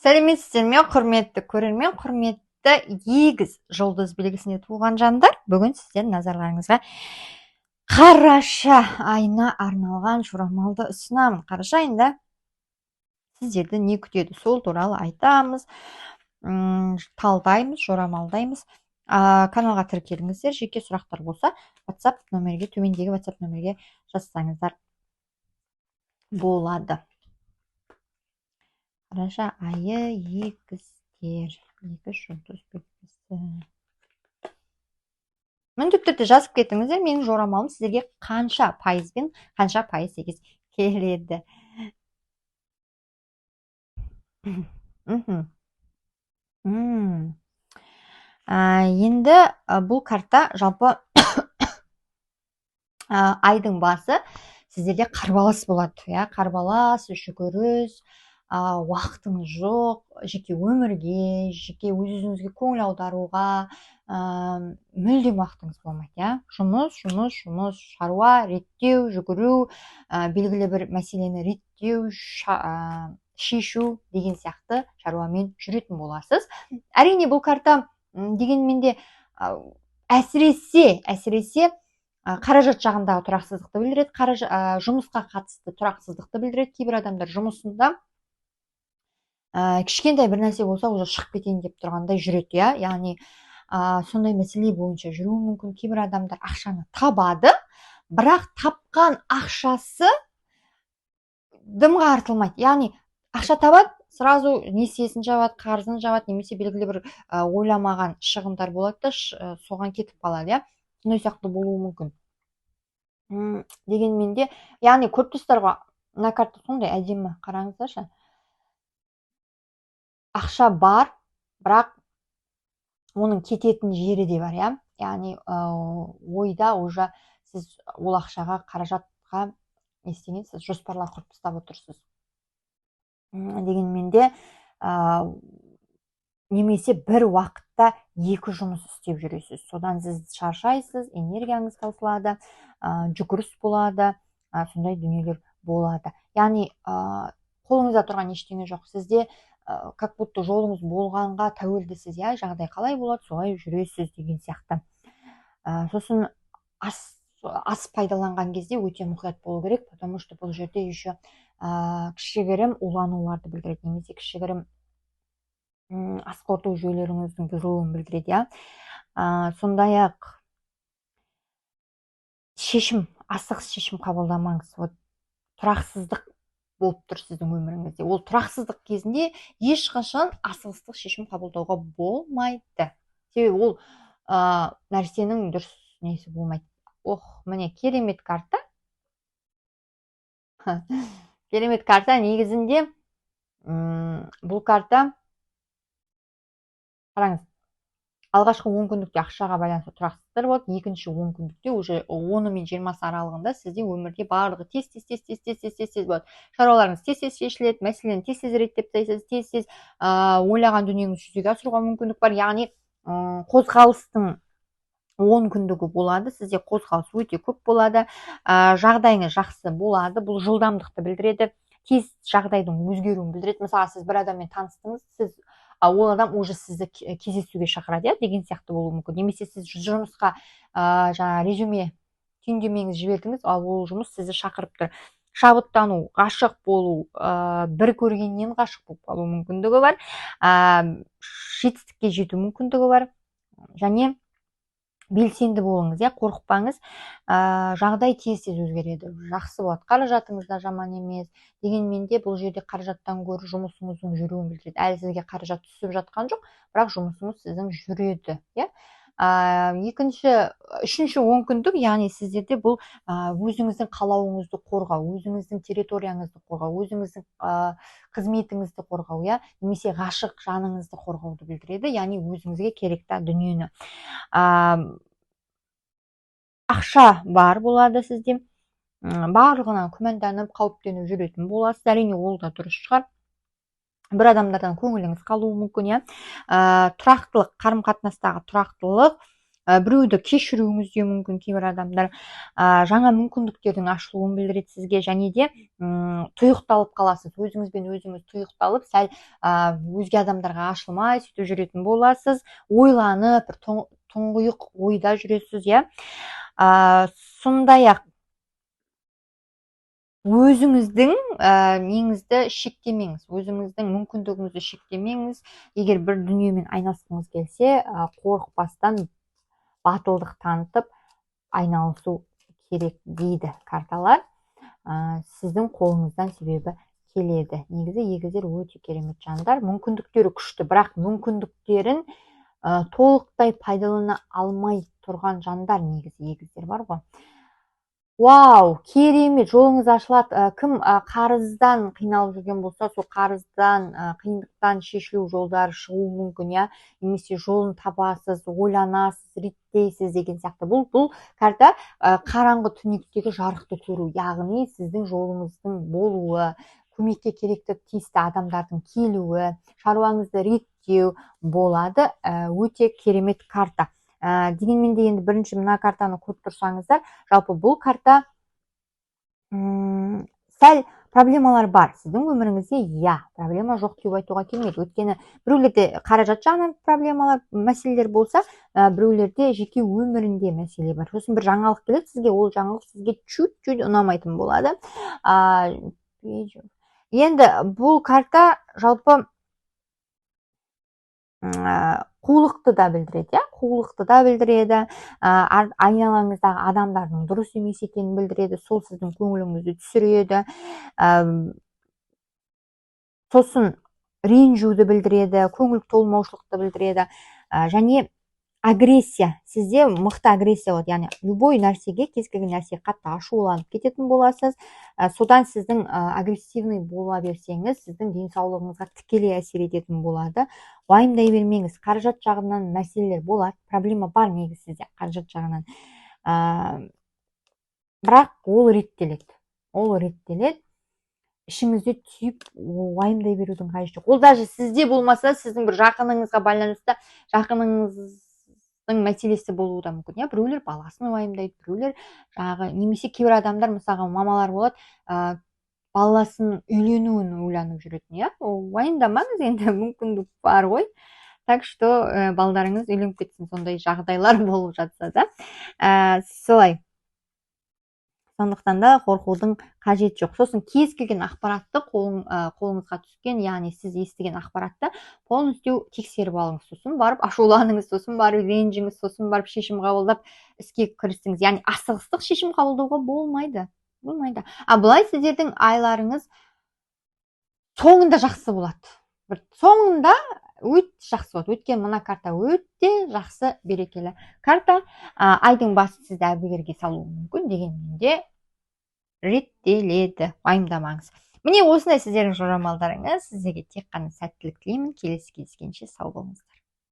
Сәлеметсіздер ме, құрметті көрермен, құрметті егіз жұлдыз белгісінде туған жандар! Бүгін сіздердің назарларыңызға қараша айына арналған жорамалды ұсынамын. Қараша айында сіздерді не күтеді, сол туралы айтамыз, талдаймыз, жорамалдаймыз. Каналға тіркеліңіздер, жеке сұрақтар болса, WhatsApp номерге, төмендегі WhatsApp номерге жазсаңыздар болады. Қараша айы, егіздер, егіз жұлдыз белгісі. Міндетті түрде жазып кетіңіздер, менің жорамалым сіздерге қанша пайызбен, қанша пайыз сәйкес келеді. Енді бұл карта жалпы айдың басы сіздерде қарбалас болады, иә, қарбалас, жүгіріс, уақытыңыз жоқ жеке өмірге, жеке өз өзіңізге көңіл аударуға мүлдем уақытыңыз болмайды, иә. Жұмыс, жұмыс, жұмыс, шаруа реттеу, жүгіру, белгілі бір мәселені реттеу, шешу деген сияқты шаруамен жүретін боласыз. Әрине, бұл карта дегенмен де әсіресе қаражат жағындағы тұрақсыздықты білдіреді, жұмысқа қатысты тұрақсыздықты білдіреді. Кейбір адамдар жұмысында кішкентай бір нәрсе болса, уже шығып кетейін деп тұрғандай жүреді, иә, яғни сондай мәселе бойынша жүруі мүмкін. Кейбір адамдар ақшаны табады, бірақ тапқан ақшасы дымға артылмайды, яғни ақша табады, сразу несиесін жабады, қарызын жабады немесе белгілі бір ойламаған шығындар болады да, соған кетіп қалады, иә, сондай сияқты болуы мүмкін. Дегенмен де, яғни көріп тұрсыздар ғой, мына карта сондай әдемі, қараңыздаршы. Ақша бар, бірақ оның кететін жері де бар, иә, яғни ойда уже сіз ол ақшаға, қаражатқа не істегенсіз, жоспарлар құрып тастап отырсыз. Дегенмен де немесе бір уақытта екі жұмыс істеп жүресіз, содан сіз шаршайсыз, энергияңыз таусылады, жүгіріс болады, сондай дүниелер болады. Яғни қолыңызда тұрған ештеңе жоқ, сізде как будто жолыңыз болғанға тәуелдісіз, иә, жағдай қалай болады, солай жүресіз деген сияқты. Сосын ас пайдаланған кезде өте мұқият болу керек, потому что бұл жерде еще кішігірім улануларды білдіреді немесе кішігірім ас қорыту жүйелеріңіздің бұзылуын білдіреді, иә. Сондай ақ шешім, асығыс шешім қабылдамаңыз. Вот тұрақсыздық болып тұр сіздің өміріңізде. Ол тұрақсыздық кезінде ешқашан асығыстық шешім қабылдауға болмайды, себебі ол нәрсенің дұрыс несі болмайды. Ох, міне, керемет карта, керемет карта. Негізінде бұл карта, қараңыз, алғашқы 10 күндікте ақшаға байланысты тұрақсыздықтар болады. Екінші 10 күндікте, уже 10-ы мен 20-сы аралығында сізде өмірде барлығы тез, тез, тез, тез, тез, тез, тез, тез болады. Шаруаларыңыз тез, тез шешіледі, мәселені тез, тез реттеп тастайсыз, тез, тез ойлаған дүниеңізді жүзеге асыруға мүмкіндік бар. Яғни қозғалыстың 10 күндігі болады, сізде қозғалыс өте көп болады, жағдайыңыз жақсы болады. Бұл жылдамдықты білдіреді, тез жағдайдың өзгеруін білдіреді. Мысалы, сіз бір адаммен таныстыңыз, сіз, ол адам уже сізді кездесуге шақырады, иә, деген сияқты болуы мүмкін. Немесе сіз жұмысқа жаңағы резюме, түйіндемеңізді жібердіңіз, ал ол жұмыс сізді шақырып тұр. Шабыттану, ғашық болу, бір көргеннен ғашық болып қалу мүмкіндігі бар, жетістікке жету мүмкіндігі бар. Және белсенді болыңыз, иә, қорықпаңыз. Жағдай тез, тез өзгереді, жақсы болады. Қаражатыңыз да жаман емес. Дегенмен де бұл жерде қаражаттан гөрі жұмысыңыздың жүруін білдіреді. Әлі сізге қаражат түсіп жатқан жоқ, бірақ жұмысыңыз сіздің жүреді, иә. Екінші, үшінші 10 күндік, яғни сіздерде бұл өзіңіздің қалауыңызды қорғау, өзіңіздің территорияңызды қорғау, өзіңіздің қызметіңізді қорғау, иә, немесе ғашық жаныңызды қорғауды білдіреді, яғни өзіңізге керекті дүниені. Ақша бар болады сізде, барлығынан күмәнданып, қауіптеніп жүретін боласыз. Әрине, ол да дұрыс шығар, бір адамдардан көңіліңіз қалуы мүмкін, иә. Тұрақтылық, қарым қатынастағы тұрақтылық. Біреуді кешіруіңіз де мүмкін кейбір адамдар. Жаңа мүмкіндіктердің ашылуын білдіреді сізге. Және де тұйықталып қаласыз, өзіңізбен өзіңіз тұйықталып, сәл өзге адамдарға ашылмай сөйтіп жүретін боласыз, ойланып бір тұңғиық ойда жүресіз, иә. Сондай-ақ өзіңіздің неңізді шектемеңіз, өзіңіздің мүмкіндігіңізді шектемеңіз. Егер бір дүниемен айналысқыңыз келсе, қорықпастан батылдық танытып айналысу керек дейді карталар. Сіздің қолыңыздан себебі келеді. Негізі егіздер өте керемет жандар, мүмкіндіктері күшті, бірақ мүмкіндіктерін толықтай пайдалана алмай тұрған жандар негізі егіздер бар ғой. Вау, керемет, жолыңыз ашылады. Кім қарыздан қиналып жүрген болса, сол қарыздан, қиындықтан шешілу жолдары шығуы мүмкін, иә, немесе жолын табасыз, ойланасыз, реттейсіз деген сияқты. Бұл карта қараңғы түнектегі жарықты көру, яғни сіздің жолыңыздың болуы, көмекке керекті тиісті адамдардың келуі, шаруаңызды реттеу болады. Өте керемет карта. Дегенмен де енді бірінші мына картаны көріп тұрсаңыздар, жалпы бұл карта сәл проблемалар бар сіздің өміріңізде, иә, проблема жоқ деп айтуға келмейді. Өйткені біреулерде қаражат жағынан проблемалар, мәселелер болса, біреулерде жеке өмірінде мәселе бар. Сосын бір жаңалық келеді сізге, ол жаңалық сізге чуть-чуть ұнамайтын болады. Енді бұл карта жалпы қулықты да білдіреді, иә, қулықты да білдіреді, айналаңыздағы адамдардың дұрыс емес екенін білдіреді, сол сіздің көңіліңізді түсіреді. Сосын ренжуді білдіреді, көңіл толмаушылықты білдіреді, және агрессия, сізде мықты агрессия болады, яғни любой нәрсеге, кез келген нәрсеге қатты ашуланып кететін боласыз. Содан сіздің агрессивный бола берсеңіз, сіздің денсаулығыңызға тікелей әсер ететін болады. Уайымдай бермеңіз, қаражат жағынан мәселелер болады, проблема бар негізі сізде қаражат жағынан, бірақ ол реттеледі, ол реттеледі. Ішіңізде түйіп, уайымдай берудің қажеті жоқ. Ол даже сізде болмаса, сіздің бір жақыныңызға байланысты, жақыныңыздың мәселесі болуы да мүмкін, иә. Біреулер баласын уайымдайды, біреулер жаңағы, немесе кейбір адамдар, мысалға, мамалар болады, баласының үйленуін ойланып жүретін, иә. Уайымдамаңыз, енді мүмкіндік бар ғой, так что балдарыңыз үйленіп кетсін, сондай жағдайлар болып жатса да, солай. Сондықтан да қорқудың қажеті жоқ. Сосын кез келген ақпаратты қолыңызға түскен, яғни сіз естіген ақпаратты полностью тексеріп алыңыз, сосын барып ашуланыңыз, сосын барып ренжіңіз, сосын барып шешім қабылдап іске кірісіңіз. Яғни асығыстық шешім қабылдауға болмайды, болмайды. А былай сіздердің айларыңыз соңында жақсы болады, бір соңында өте жақсы болады, өйткені мына карта өте жақсы, берекелі карта. Айдың басы сізді әбігерге салуы мүмкін, дегенмен де реттеледі, уайымдамаңыз. Міне, осындай сіздердің жорамалдарыңыз. Сіздерге тек қана сәттілік тілеймін. Келесі кездескенше сау болыңыздар.